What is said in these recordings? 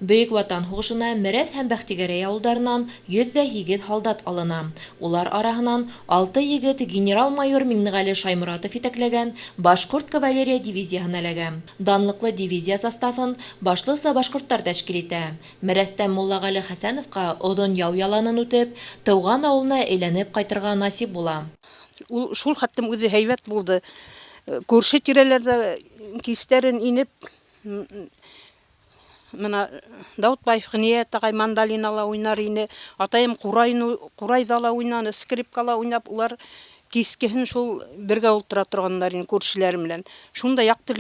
Бөйөк Ватан һуғышына Мерәҫ һәм Бәхтигәрәй ауылдарынан 108 һалдат алына. Улар араһынан 6 егет генерал-майор Миңнеғәле Шайморатов етәкләгән башҡорт кавалерия дивизияһына эләгә. Данлыҡлы дивизия составын башлыса башҡорттар тәшкил итә. Мерәҫтә Муллағәле Хәсәновҡа оҙон яу яланын үтеп, тыуған ауылына әйләнеп ҡайтырға насип була. Ул шул хәтлем үҙе һәйбәт булды. Күрше тирәләрҙә кистәрен инеп, мына Даутбаев Ғиниәт ағай мандолинала уйнар ине. Атайым ҡурайҙа ла уйнаны, скрипкала уйнап, улар кискеһен шул бергә ултыра торғандар ине күршеләре менән. Шунда яҡты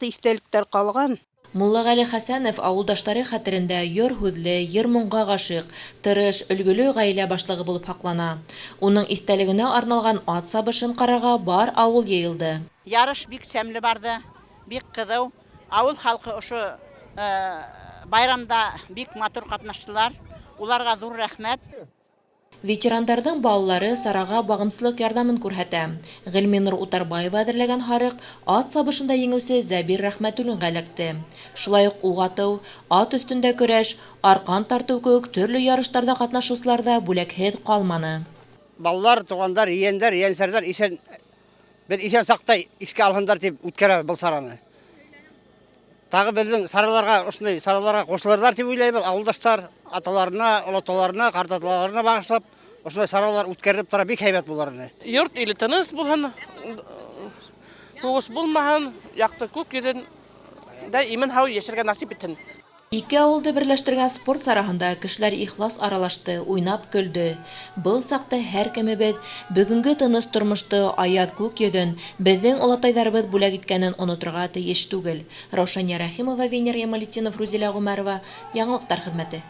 иҫтәлектәр ҡалған. Муллағәле Хәсәнов ауылдаштары хәтерендә йор һүҙле, йыр-моңға ғашиҡ, тырыш, өлгөлө ғаилә башлығы булып һаҡлана. Уның иҫтәлегенә арналған ат сабышын ҡарарға бар ауыл йыйылды. Ярыш бик сәмле барҙы, бик ҡыҙыу. Ауыл халҡы ошо байрамда бик матур ҡатнаштылар. Уларға ҙур рәхмәт. Ветерандарҙың балалары сараға бағымсылыҡ ярҙамын күрһәтә. Ғилминур Утарбаева әҙерләгән һарыҡ ат сабышында еңеүсе Зәбир Рәхмәтуллинға эләкте. Шулай уҡ уҡ атыу, ат өҫтөндә көрәш, арҡан тартыу кеүек төрлө ярыштарҙа ҡатнашыусылар ҙа бүләкһеҙ ҡалманы. Балалар, туғандар, ейәндәр, ейәнсәрҙәр иҫән, беҙ иҫән саҡта иҫкә алһындар тип үткәрәбеҙ был сараны. Тағы беҙҙең сараларға, ошондай сараларға ҡушылырҙар тип уйлайбыҙ. Ауылдаштар аталарына, олаталарына, ҡартаталарына бағышлап ошондай саралар үткәрелеп тора, бик һәйбәт булыр ине. Йорт иле тыныс булһын, һуғыш булмаһын, яҡты күк йөҙөндә имен һау йәшәргә насип итһен. Ике ауылды берләштергән спорт сараһында кешеләр ихлас аралашты, уйнап көлдө. Был саҡта һәр кемебеҙ бөгөнгө тыныс тормошто, аяҙ күк йөҙөн беҙҙең олатайҙарыбыҙ бүләк иткәнен оноторға тейеш түгел. Раушания Рәхимова, Венер Ямалетдинов, Рузилә Ғүмәрова, Яңылыҡтар хеҙмәте.